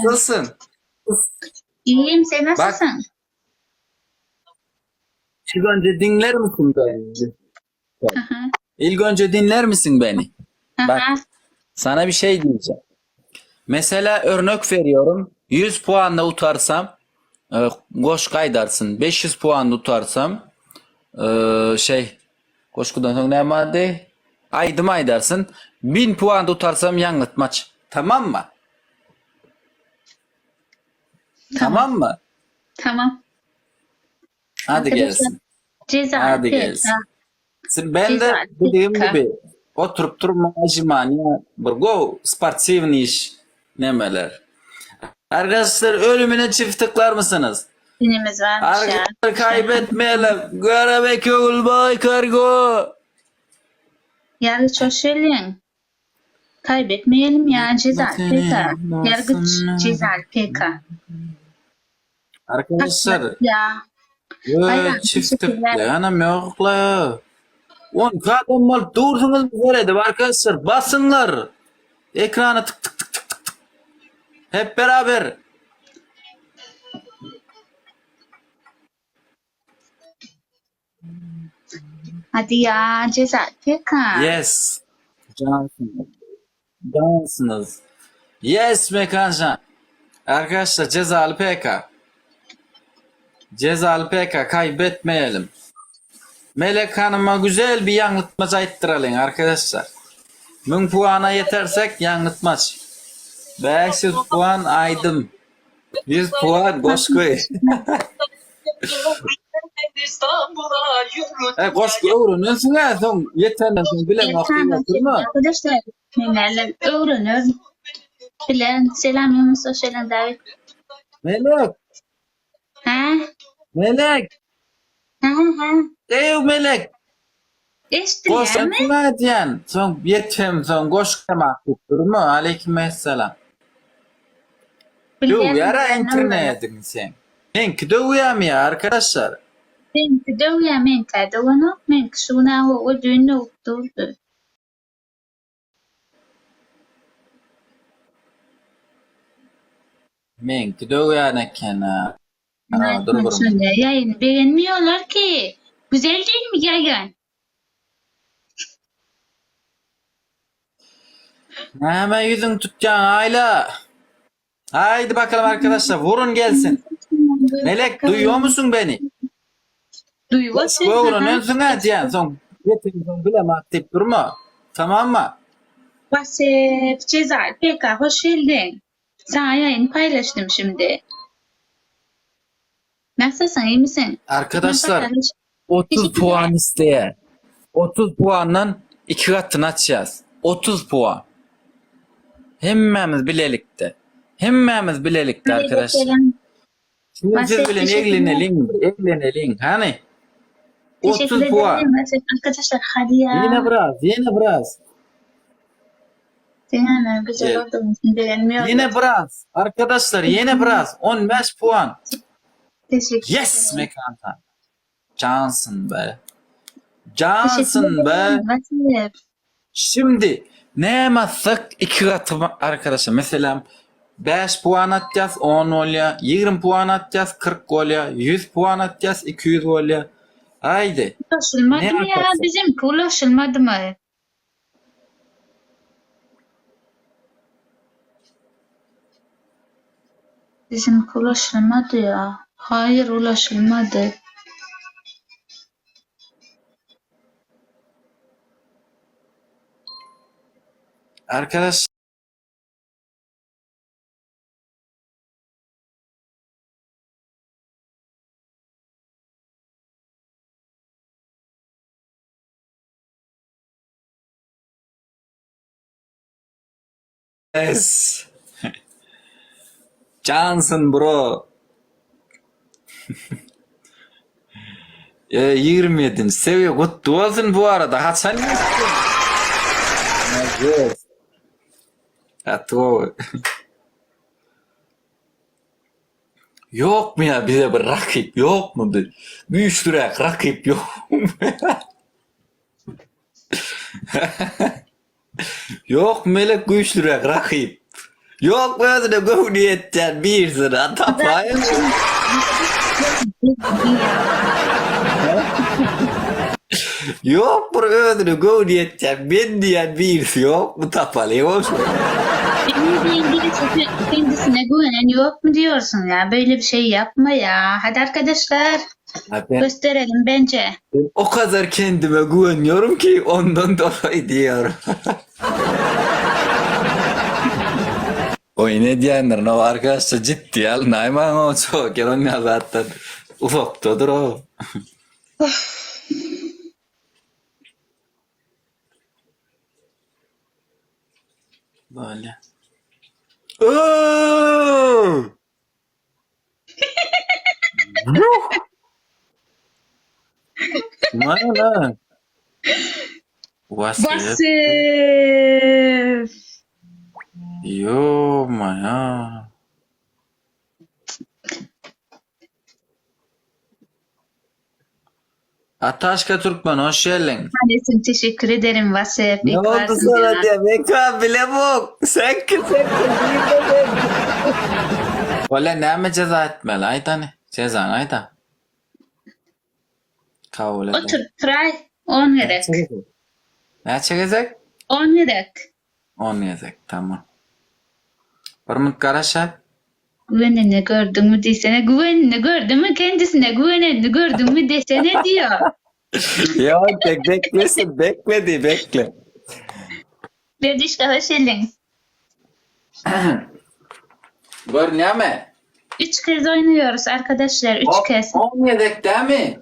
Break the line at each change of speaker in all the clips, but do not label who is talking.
Nasılsın?
İyiyim sen
Bak
nasılsın?
ilk önce dinler misin beni?
Aha,
İlk önce dinler misin beni? Bak
aha.
sana bir şey diyeceğim. Mesela örnek veriyorum. 100 puanla utarsam e, koş kaydarsın. 500 puan tutarsam e, şey koşkudan sonra ne madde? Aydım aydarsın. 1000 puan tutarsam yanıltmaç. Tamam mı?
Tamam.
Tamam mı?
Tamam.
Hadi
Arkadaşlar
gelsin.
Cezalı
Hadi
PK.
gelsin. Sen- Ben de
Cezalı
dediğim
PK.
gibi oturup durma ajimani bir go sportivni iş nemeler. Arkadaşlar ölümüne çift tıklar mısınız?
Dinimiz varmış ya.
Arkadaşlar kaybetmeyelim. Göreve kögül kargo.
Yargıç hoş geldin. Kaybetmeyelim ya. Cezalı PK. Yargıç cezalı PK.
Arkadaşlar
Haklı ya. Bayram
ö, çift
teşekkürler.
tıklayanım yok la. 10 adam var dursunuz edip arkadaşlar basınlar. Ekrana tık tık tık tık tık tık. Hep beraber.
Hadi ya cezalı PK.
Yes. Cansınız. Cansınız. Yes Mekancan. Arkadaşlar cezalı PK. Cezalı PK kaybetmeyelim. Melek Hanım'a güzel bir yanıltmaca ayttıralım arkadaşlar. 1000 puana yetersek yanıltmaç. 500 puan aydım. 100 puan goşku. E goşku öğrenirsin ha son yetenden son bilen vakti
Erkan
oturma.
arkadaşlar nelerle öğrenir. Bilen selam Yunus hoş geldin David.
Melek,
Ha?
Melek,
Ha ha.
ey Melek.
Eşittirýärmi?
Goşku edýän. Son yetem son goşku durma. Aleykümselam.
Bilýän
Döwýär
bilýän
internetin sen. Meňki döwýärmi ya arkadaşlar?
Meňki döwýär, meňkä döwenok. Meňki şu gün o düýn döwüp durdy.
Meňki döwýän eken ha. Ha, dur bir.
Şöyle ýaýyny begenmiyorlar ki. Güzel değil mi ýaýyn?
Näme ýüzüň tutýan Ayla? Haydi bakalım arkadaşlar vurun gelsin. Melek duyuyor musun beni?
Duýuwasy.
Göwrün önsüň edýän soň yetim soň bilemok diýip durma. Tamam mı?
Wasip Cezaýyr PK hoş geldin. Sana ýaýyny paýlaşdym şimdi. Nasılsın, iyi misin?
Arkadaşlar
Türkmen
30
Teşekkürler.
puan isteye. 30 puandan iki katını açacağız. 30 puan. Hemmämiz bilelikde. Hemmämiz bilelikde arkadaşlar.
Selam.
Şimdi siz
Bahset
bilen
teşekkürler.
eglenelin, eglenelin. Hani? 30
Teşekkür
puan.
ederim. Wasip arkadaşlar hadi ya.
Yine biraz, yine biraz.
Sen güzel
Gel.
olduğun için beğenmiyorlar.
Yine biraz. Arkadaşlar yine biraz. 15 puan.
Teşekkür
Yes
ederim.
Mekanta. Cansın be.
Teşekkür
Cansın be.
ederim. Wasip.
Şimdi ne atsak iki katı arkadaşlar. Mesela 5 puan atacağız 10 oluyor. 20 puan atacağız 40 oluyor. 100 puan atacağız 200 oluyor. Haydi.
Ulaşılmadı
Ne
mı ya?
atarsak?
Bizimki ulaşılmadı mı? Bizimki ulaşılmadı ya. Hayır ulaşılmadı.
Arkadaşlar Yes. Cansın bro. E, 27. seviye kutlu olsun bu arada. Haçan Yes. Gaty Yok mu ya bize bir rakip yok mu bir güýçlüräk rakip yok mu? Yok melek güýçlüräk rakip. Ýok özüne göwni ýetýän birisini tapaýyn. Ýok bir özüne göwni ýetýän men diýen birisi ýok bu tapaly bolsun.
Men diýen birisi kendisine güwenen ýokmy diýorsuň ýa beýle bir şey ýapma ýa hadi arkadaşlar gösterelim bence.
Ben o kadar kendime güweniyorum ki ondan dolayı diýiyorum. Oýun edýändirin o arkadaşlar ciddi alynaymaň o joker onýa zatdan uzakdadyr o. Bolýa. Ööööö! Yuh! Mana. Vasif.
Vasif.
Yo maya. Ataşka Türkmen hoş geldin.
Aleyküm teşekkür ederim Vasif.
Ne oldu sana diye Meka bile bok. Sen kim sen kim Wala näme ceza etmeli aýt hany. Jezany aýt-a. Kabul eder.
Otur try 10 gezek.
Näçe gezek?
10 gezek.
10 gezek tamam. Bir minut garaş-a.
Güvenini gördüňmi diýsene, güvenini gördüňmi, kendisine güvenenini gördüňmi desene diýýär.
Ýok, bek beklesin, bekledi, bekle.
Berdişka hoş geldiň.
Gör näme?
Üç kez oýnaýarys arkadaşlar, üç kez.
10 gezek dämi?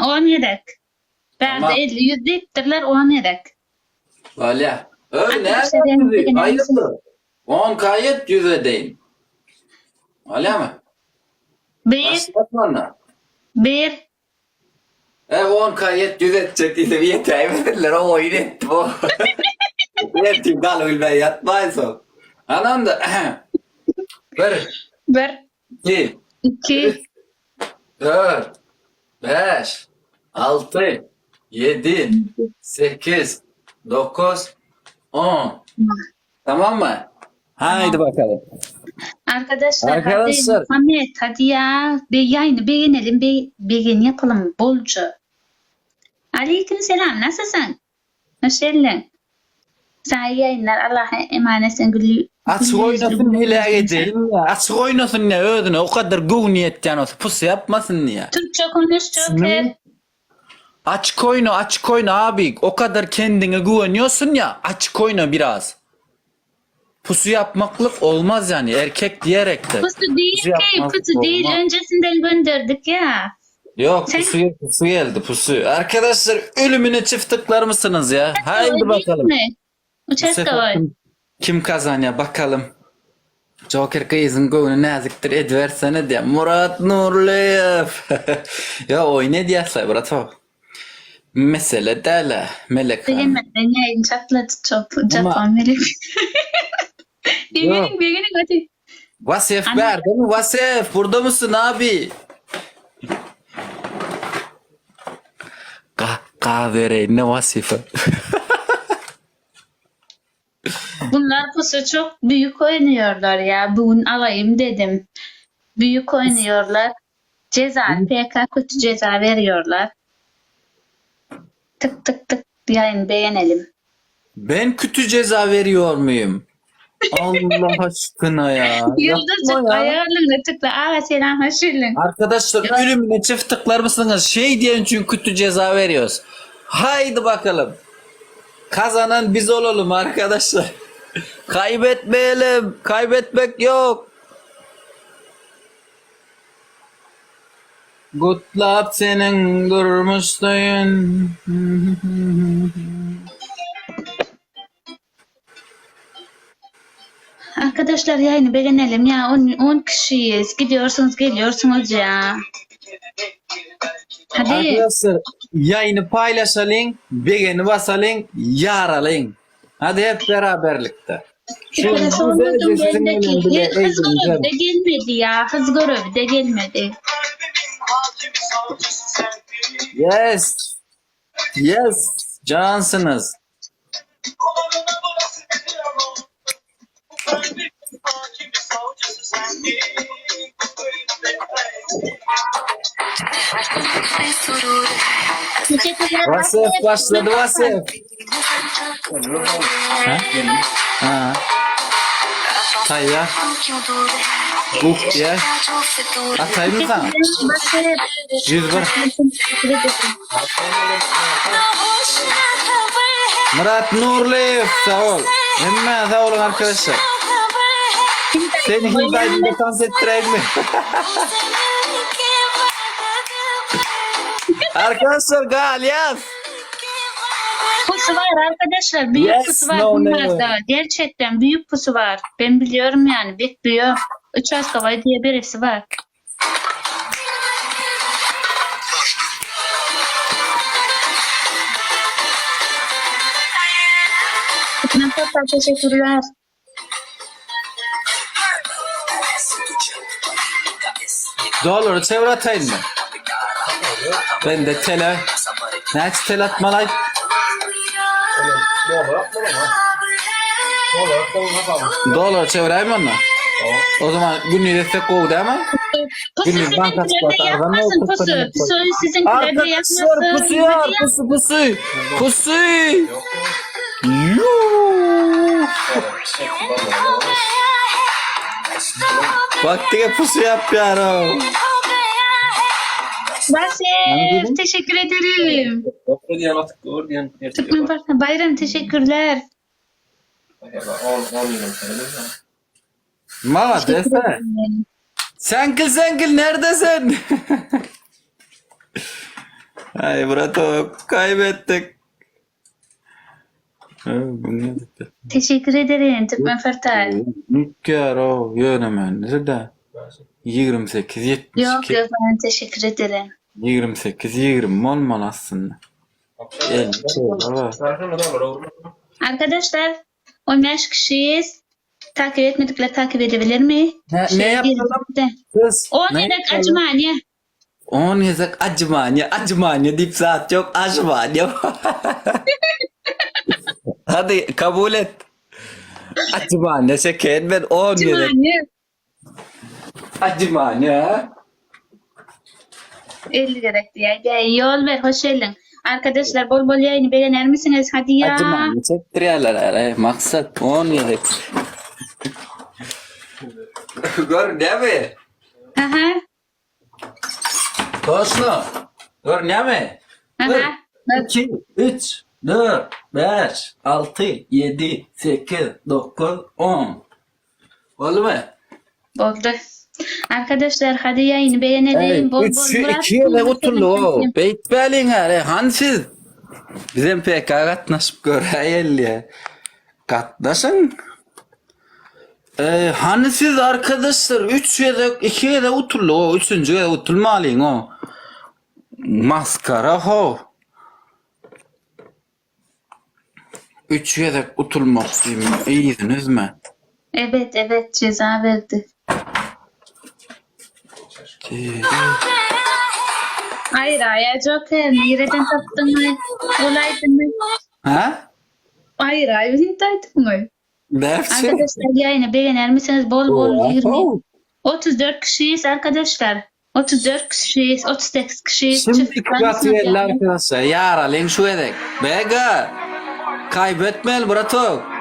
10 gezek. Bärde 50 100 diýipdirler, 10 gezek.
Bolýa. Öý näme? Aýypdyr. On kaýyt ýüz edeýin. Bolýamy?
Bir.
Başlat onda.
Bir.
E on kaýyt ýüz etjek diýsem ýetäýmesinler o oýun etdi bu. Ertir galyp bilmän ýatmaýyn soň. Ana onda. Bir.
Bir.
Iki.
Iki.
Üç. Dört. Bäş. Alty. Ýedi. Sekiz. Dokuz. On. Tamam mı? Haydi bakalım.
Arkadaşlar,
Arkadaşlar.
hadi Muhammed hadi ya. Be yayını beğenelim, be beğeni yapalım bolca. Aleyküm selam. Nasılsın? Hoş geldin. Sana iyi yayınlar. Allah'a emanetsin. Gül,
Açyk
gül yüzlü,
oýnasyn
gül
hile
yüzlü.
geceýin ya. Açyk oýnasyn ne özüne o kadar göwni ýetýän bolsa pus ýapmasyn diýä.
Türkçe konuş Joker.
Açyk oýna açyk oýna abi o kadar kendiňe güweniyorsun ya açyk oýna biraz. Pusu yapmaklyk olmaz yani erkek diýerek de.
Pusu değil
Pusu
ki,
yapmazlık
pusu değil.
olmaz.
Öncesinden gönderdik ya.
Yok
Sen-
pusu, pusu geldi pusu. Arkadaşlar ölümüne çift tıklar mısınız ya? Haydi
Değil
bakalım.
mi?
Bu
Uçak
sefer
var.
kim, kim kazanýar bakalım. Joker gyzyň göwni näzikdir edibersene diýýär. Murat Nurlyýew. Ýa oýun edýäsle bratok. Mesele däl-ä, Melek hanym.
Begenmeden ýaýyn çatlady çop
Ama-
Japon melek. Begenin begenin hadi.
Vasef
Ana-
bärde mi? Vasef burada mısın abi? Ga, ga bereýin ne Vasefe.
Bunlar pusu çok büyük oynuyorlar ya. Bugün alayım dedim. Büyük oynuyorlar. Ceza, PK kötü ceza veriyorlar. Tık tık tık yayın beğenelim.
Ben kötü ceza veriyor muyum? Allah aşkına ya.
Yıldızcık
Yapma ya.
ayarlığına tıkla. Aa selam hoş geldin.
Arkadaşlar ölümüne çift tıklar mısınız? Şey diyen çünkü kötü ceza veriyoruz. Haydi bakalım. Kazanan biz olalım arkadaşlar. Kaybetmeyelim. Kaybetmek yok. Gutlap senin durmuştayın.
Arkadaşlar yayını beğenelim ya. 10 kişiyiz. Gidiyorsunuz geliyorsunuz ya. Hadi.
Arkadaşlar yayını paylaşalım, beğeni basalım, yaralım. Hadi hep beraberlikte. Şu
Bir kere sormadım
güzelce sizinle
bendeki.
bile
Hız görevi
eğleneceğim.
de gelmedi ya. Hız görevi de gelmedi.
Yes. Yes. Cansınız.
Teşekkürler.
Vasef başladı Vasef. Ha? Ha. Taýýar. Guk diýe. Ataýmy sana?
Vasef.
101.
Teşekkür ederim.
Murat Nurlyýew sag bol. Hemme sag boluň arkadaşlar. Seni Hint aýdymda tans etdiräýinmi? Arkadaşlar galýas.
Pusu var arkadaşlar. Büyük
Yes,
pusu var
no,
bunlarda. Gerçekten büyük pusu var. Ben biliyorum yani. Bekliyor. Üç askavay diye birisi var. Çok teşekkürler.
Dolary çevir ataýynmy? Ben de tele. Näçe tel atmaly? Dolar çeviräými onda? O zaman günlük etsek gowy dämi?
Pusu
Günlük banka
sizinkilerde
çikolata arzan
yapmasın
olsun,
pusu. Pusu sizinkilerde
Arkadaşlar
yapmasın.
pusuyor pusu pusu. Pusu. Yuuu. Bak diye pusu yapıyorum.
Vasef teşekkür ederim. Türkmen Partisi Bayram teşekkürler.
Mama desene. Senkil senkil neredesin? Ay brato kaybettik. Ha, bu ne dedi?
Teşekkür ederim Türkmen Fertay.
Nükleer o ýönemen de 28
Yok
72
yok ben teşekkür ederim.
28 20 olmalı aslında. 50 var.
Arkadaşlar 15 kişiyiz. Takip etmedikler takip edebilir mi?
Ne,
Şey,
ne yapalım?
de.
Kız.
10
Ne
gezek
yapalım?
acımaniye.
10 gezek acımaniye, acımaniye deyip saat yok acımaniye. Hadi kabul et. Acımaniye çekeyin ben 10 gezek.
Acımaniye.
Acımaniye.
50 gerek diye. Gel yol ver hoş geldin. Arkadaşlar bol bol yayını beğenir misiniz? Hadi ya.
Acımaniye çektiriyorlar her. Maksat 10 gezek. Gör değil mi?
Aha.
Toşnu. Gör değil mi?
Aha.
2, 3, 4, 5, 6, 7, 8, 9, 10. Oldu mu?
Oldu. Arkadaşlar hadi yayını beğenelim. Bol bol
3,
Murat.
2 ýere gutuldy o. Beýtmäliň hä, hany siz? Bizem PK gatnaşyp göräýeli. Gatnaşyň. Eee, hany siz arkadaşlar 3 gezek, 2 gezek utuldy o, 3-nji gezek utulmalyň o. Maskara ho. 3 gezek utulmak diýme, yzyny üzme.
Evet evet ceza verdi. Hayır hayır Joker. Nereden tapdın mı? Olaydın mı?
Ha?
Hayır hayır Hintaydık mı?
Näpçe?
Arkadaşlar yayını beğenir misiniz? Bol bol 20. 34 kişiyiz arkadaşlar. 34 kişiyiz, 38 kişiyiz.
Şimdi
Çift
iki katı
mısınız
yerli
yani?
arkadaşlar. Yaralayın şu edek. Bega. Kaybetmeli bratok.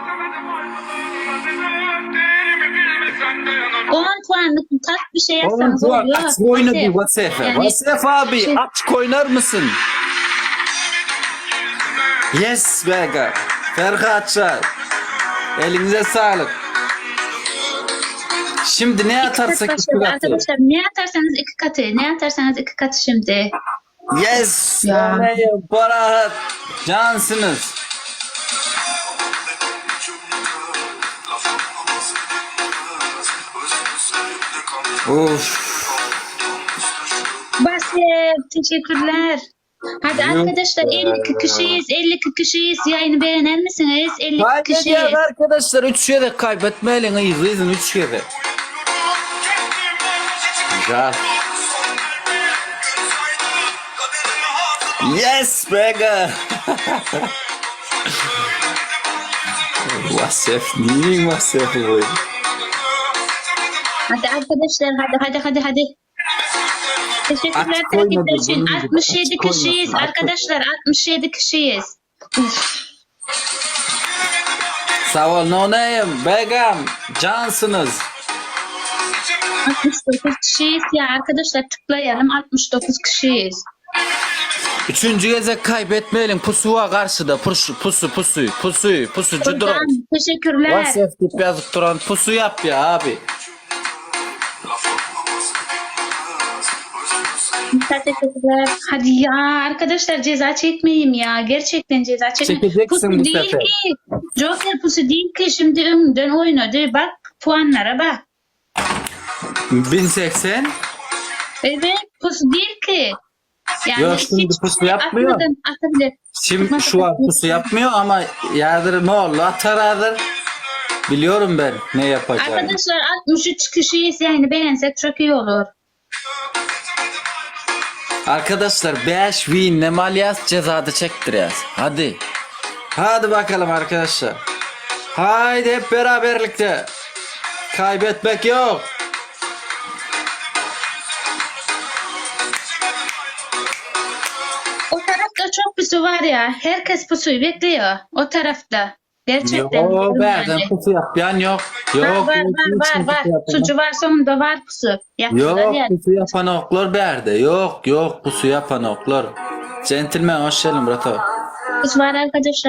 10 puanlık tat bir şey
Oğlum
yazsanız
bu
oluyor.
açık oyunu
Vasef.
bir Vasef'e.
Yani-
Vasef abi
Şey-
açık oynar mısın? Yes Bega. Ferhat Şah. Elinize sağlık. Şimdi ne
İki kat
atarsak iki
başladı
katı.
arkadaşlar. Ne atarsanız iki katı. Ne atarsanız iki katı şimdi.
Yes.
Ya.
Barahat. Cansınız. Of.
Vasef teşekkürler. Hadi
Yok
arkadaşlar 52 kişiyiz. 52 kişiyiz. Yayını beğenir misiniz? 52 kişiyiz.
Kaybediyor arkadaşlar. 3 kere kaybetmeyelim. İzleyin 3 kere. Güzel. Yes Bega. Vasef neyin Vasef'i bu?
Hadi arkadaşlar hadi hadi hadi hadi. Teşekkürler
Açık oynadı,
takipler için.
bunun gibi.
67
Açık
kişiyiz
oynasın, açık.
arkadaşlar 67 kişiyiz. Uf.
Sağ ol noneyim, begam, cansınız.
69 kişiyiz ya arkadaşlar tıklayalım 69 kişiyiz.
Üçüncü gezek kaybetmeyelim. Pusu var karşıda. Pusu, pusu, pusu, pusu, pusucu duran.
Hocam teşekkürler.
WhatsApp deyip yazıp duran pusu yap ya abi.
Teşekkürler. Hadi ya arkadaşlar ceza çekmeyeyim ya. Gerçekten ceza çekmeyeyim.
Çekeceksin
Pusu
bu
değil
sefer.
ki. Joker pusu değil ki şimdi önden oynadı. Bak puanlara bak.
1080.
Evet pusu değil ki. Yani
Yok, şimdi
hiç
pusu yapmıyor.
atmadan atabilir.
Şimdi şu an pusu yapmıyor ama yardır ne oldu? Atar atar. Biliyorum ben ne yapacağımı.
Arkadaşlar 63 kişiyiz yani beğensek çok iyi olur.
Arkadaşlar 5 win ne maliyat cezada çektireceğiz. Hadi. Hadi bakalım arkadaşlar. Haydi hep beraberlikte. Kaybetmek yok.
O tarafta çok pusu var ya. Herkes pusuyu bekliyor. O tarafta. Gerçekten.
Yok
diyorum
berden
yani.
pusu yapan yok. Yok.
Var var
yok,
var
hiç
var var.
pusu yapan yok.
Sucu var sonunda var pusu. Yaptılar
Yok
ya.
pusu yapan oklar berde. Yok yok pusu yapan oklar. Centilmen hoş geldin Murat abi.
Pusu var arkadaşlar.